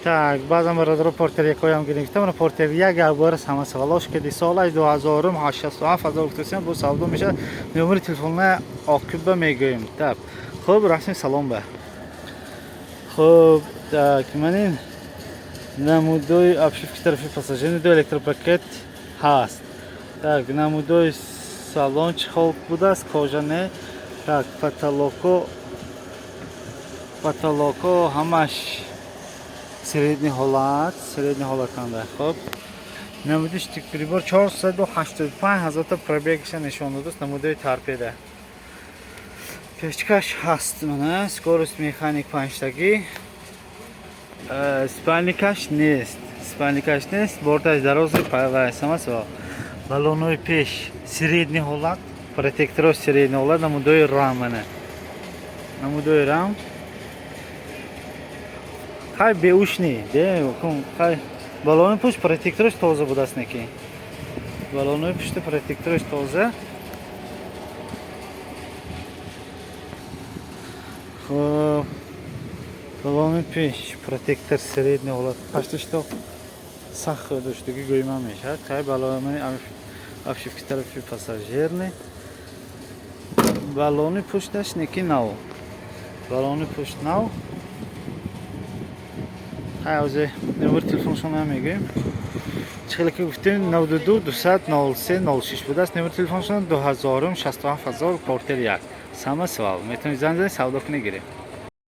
Так, баъзан бародаро Портер якоям гирифта, мана Портер як якбора самосвалош киди, солаш 2000, 67 000 гуфтасем, бо савдо мешавад. Номери телефонна оқиба мегӯем. Так, хуб, расми салон ба. Хуб, так, манин намудои обшивки тарафи пассажир, ду электропакет ҳаст. Так, намудои салон чӣ хол будааст, кожа не. Так, потолоко ҳамаш средний ҳолат, средний ҳолатанда. Хуб, намуди прибор 485 ҳазорта пробегша нишон додааст, намудои торпеда. Печкаш ҳаст, мана скорость механик панҷтагӣ. Спальникаш нест, спальникаш нест, борташ дарози самасва. Баллонои пеш средний ҳолат, протекторо средний ҳолат, намудои рам, мана намудои рам. Хай, беушни де, хай, баллони пушт протектораш тоза будааст, неки баллонои пушти протектораш тоза. Хуб, баллони пеш протектор средний ҳолат, пашташто сахт доштагӣ гӯйма мешавад. Хай, баллони обшивки тарафи пассажирни, баллони пушташ неки нав, баллони пушт нав. Хай, ҳозир номери телефоншон мегӯем. Чӣ хеле ки гуфтем, 92 200 03 06 будааст номери телефоншон. 2000, 67 000, Портер як самосвал. Метавонед занг занед, савдо кунед, гиред.